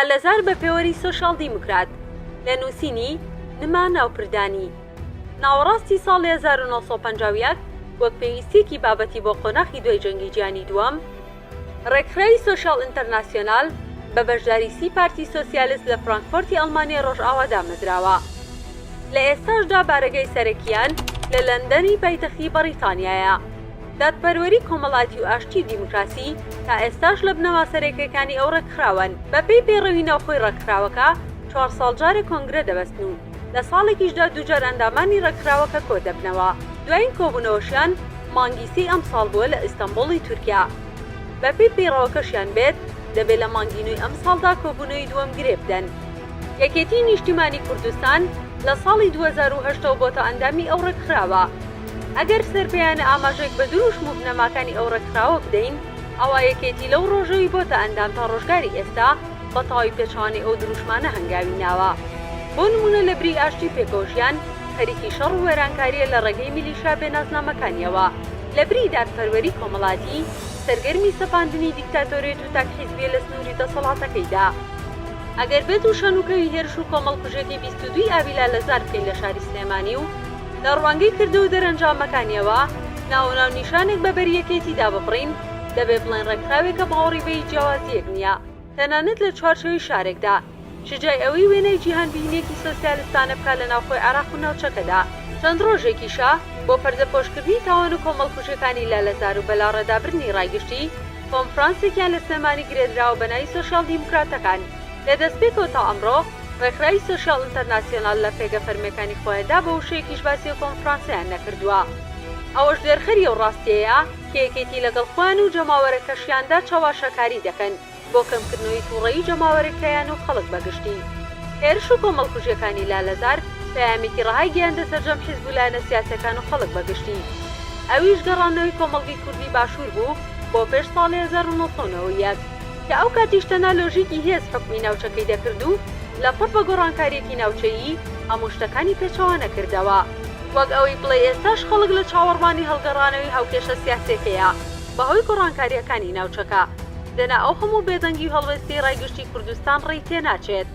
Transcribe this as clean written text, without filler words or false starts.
لالەزار بە پێوەری سۆشیال دیموکرات، لە نووسینی، نما ناوپردانی. ناوەڕاستی ساڵی 1951 وەک پێویستییەکی بابەتی بۆ قۆناخی دوای جەنگی جیهانی دووەم، ڕێکخراوی سۆشیال ئینتەرناسیۆنال بە بەشداری سی پارتی سۆسیالست لە فرانکفۆرتی ئەڵمانیای ڕۆژئاوا دامەزراوە. لە ئێستاشدا بارەگای سەرەکییان لە لەندەنی پایتەختی بەڕیتانیایە. دادپەروەری کۆمەڵاتی و ئاشتی و دیموکراسی تا ئێستاش لە بنەما سەرەکییەکانی ئەو ڕێکخراوەن. بەپێی پەیڕەوی ناوخۆی ڕێکخراوەکە، چوار ساڵ جارێک کۆنگرە دەبەستن و لە ساڵێکیشدا دووجار ئەندامانی ڕێکخراوەکە کۆدەبنەوە. دوایین کۆبوونەوەشیان مانگی سێی ئەمساڵ بووە لە ئیستەنبوڵی تورکیا. بەپێی پەیڕەوەکەشیان بێت، دەبێ لە مانگی نۆی ئەمساڵدا کۆبوونەوەی دووەم گرێ بدەن. یەکێتیی نیشتیمانی کوردستان لە ساڵی 2008 ەوە بۆتە ئەندامی ئەو ڕێکخراوە. ئەگەر سەرپێیانە ئاماژەیەک بە دروشم و بنەماکانی ئەو ڕێکخراوە بدەین، ئەوا یەکێتی لەو ڕۆژەوی بۆتە ئەندام تا ڕۆژگاری ئێستا بە تەواوی پێچەوانەی ئەو دروشمانە هەنگاوی ناوە. بۆ نموونە لە بری ئاشتی و پێکەوەژیان، خەریکی شەڕ و وێرانکارییە لە ڕێگەی میلیشیا بێنازنامەکانیەوە. لە بری دادپەروەری کۆمەڵاتی، سەرگەرمی سەپاندنی دیکتاتۆریەت و تاکحیزبییە لە سنووری دەسەڵاتەکەیدا. ئەگەر بێت و شەنوکەوی هێرش و کۆمەڵکوژیەکەی 22 ی ئابی لالەزار بکەین لە شاری سلێمانی و لە ڕوانگەی کردە و دەرەنجامەکانیەوە ناو و ناونیشانێک بە بەری یەکێتیدا ببڕین، دەبێ بڵێین ڕێکخراوێکە باوەڕی بە هیچ جیاوازییەک نییە تەنانەت لە چوارچێوەی شارێکدا، چ جای ئەوەی وێنای جیهانبینییەکی سۆسیالستانە بکا لە ناوخۆی عێراق و ناوچەکەدا. چەند ڕۆژێکیشە بۆ پەردەپۆشکردنی تاوان و کۆمەڵکوژیەکانی لالەزار و بەلاڕێدابردنی ڕای گشتی، کۆنفرانسێکیان لە سلێمانی گرێدراوە بە ناوی سۆشیال دیموکراتەکان. لە دەستپێکەوە تا ئەمڕۆ، ڕێکخراوی سۆشیال ئینتەرناسیۆنال لە پێگە فەرمیەکانی خۆیاندا بە وشەیەکیش باسی ئەو کۆنفرانسەیان نەکردووە. ئەوەش دەرخەری ئەو ڕاستیەیە کە یەکێتی لەگەڵ خۆیان و جەماوەرەکەشیاندا چەواشەکاری دەکەن بۆ کەمکردنەوەی توڕەیی جەماوەرەکەیان و خەڵک بە گشتی. هێرش و کۆمەڵکوژیەکانی لالەزار پەیامێکی ڕەهای گەیاندە سەرجەم حیزب و لایەنە سیاسیەکان و خەڵک بە گشتی. ئەویش گەڕاندنەوەی کۆمەڵگەی کوردی باشوور بوو بۆ پێش ساڵی 1991. کە ئەو کاتیش تەنها لۆژیکی هێز حوکمی ناوچەکەی دەکرد و لەپڕ بە گۆڕانکارییەکی ناوچەیی هەموو شتەکانی پێچەوانە کردەوە. وەک ئەوەی بڵێی ئێستاش خەڵک لە چاوەڕوانی هەڵگەڕانەوەی هاوکێشە سیاسیەکەیە بەهۆی گۆڕانکارییەکانی ناوچەکە، دەنا ئەو هەموو بێدەنگی و هەڵوێستەی ڕای گشتی کوردستان ڕێی تێناچێت.